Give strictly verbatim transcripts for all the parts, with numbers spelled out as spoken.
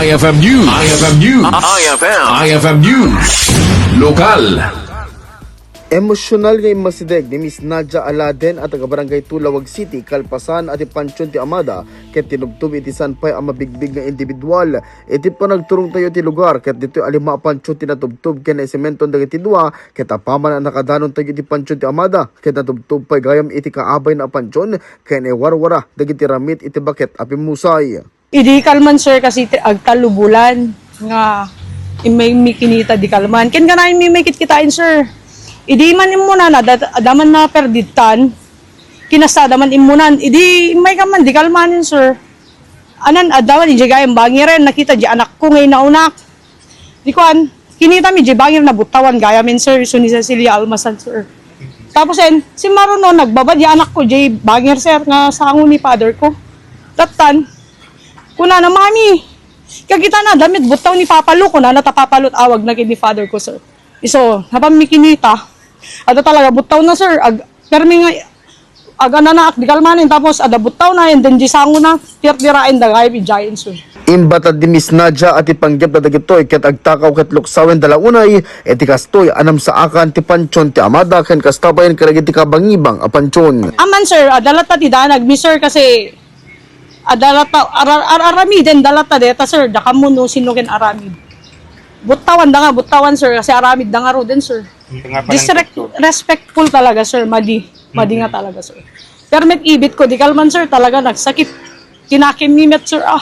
I F M News. I F M News. I F M. I F M News. Lokal. Emosyonal nga immasideg ni Miss Nadia Aladen a taga Barangay two, Laoag City, kalpasan a ti pantion ti amada ket tinubtob iti saan pay a mabigbig nga individual. Iti panagturongtayo iti lugar ket ditoy a lima a pantion ti natubtob ken naisimenton dagiti dua ket apaman a nakadanontayo iti pantion ti amada ket natubtob pay gayam iti kaabayna a pantion ken iwarwara dagiti ramit iti baket a pimmusay. Idi kalman, sir, kasi ti-, agtallo bulan nga immay mi kinita di kalman. Ken kanayon mi may kitkitain, sir. Idi man immunana, da-, adda man na perdittan, kinasada man immunan. Idi immay ka man, di kalmanen, sir. Anan, adda man, ijay gayam bangiren, nakita di anakko nga inaunak. Di kuan, kinita mi di bangir nabuttawan gayamin, sir, isu ni Cecilia Almasan, sir. Tapos, en, simmaruno, nagbaba di anakko, di bangir, sir, nga sango ni father ko. Dattan, kunana, "Mami, kagitana, damit buttaw ni Papa Lu," kunana, ta Papa Lu awagna ken ni father ko, sir. Isu, napan mi kinita. Adda talaga, buttaw na, sir. Ag-, permi nga, agananaak di kalmanen, tapos adda buttaw na, and then di sango na, tirtiraen da gayam idiayen, sir. Imbatad ni Miss Nadia a ti panggepda dagitoy ket agtakaw ket luksawen da la unay, iti kastoy a namsaakan ti pantion ti amada ken kasta bayen kadagiti kabangibang a pantion. Aman, sir, adda latta ti danag mi, sir, kasi adda latta, ar-, ar-, aramiden da latta deta, sir, da kamo no sino ken aramid. Buttawan da nga, buttawan, sir, kasi aramid da nga ruden, sir. Disrespectful talaga, sir, madi. Madi nga talaga, sir. Pero met ibit ko, di kalman, sir, talaga nagsakit. Tinakim mi met, sir, ah.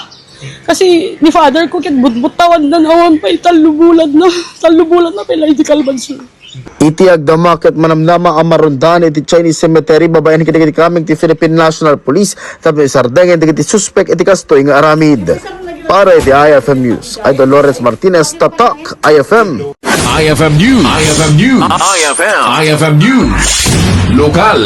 Kasi ni father ko, ket butbutawan na awan pay tallo bulan na. Tallo bulan na pay la, di kalman, sir. Iti agdama ket manamnama a marundan iti Chinese Cemetery babaen kadagiti kameng ti Philippine National Police tapno isardengen dagiti suspek iti kastoy nga aramid. Para iti I F M News, Idol Lawrence Martinez, Tatak, I F M. I F M News. I F M News. I F M. I F M News. Lokal.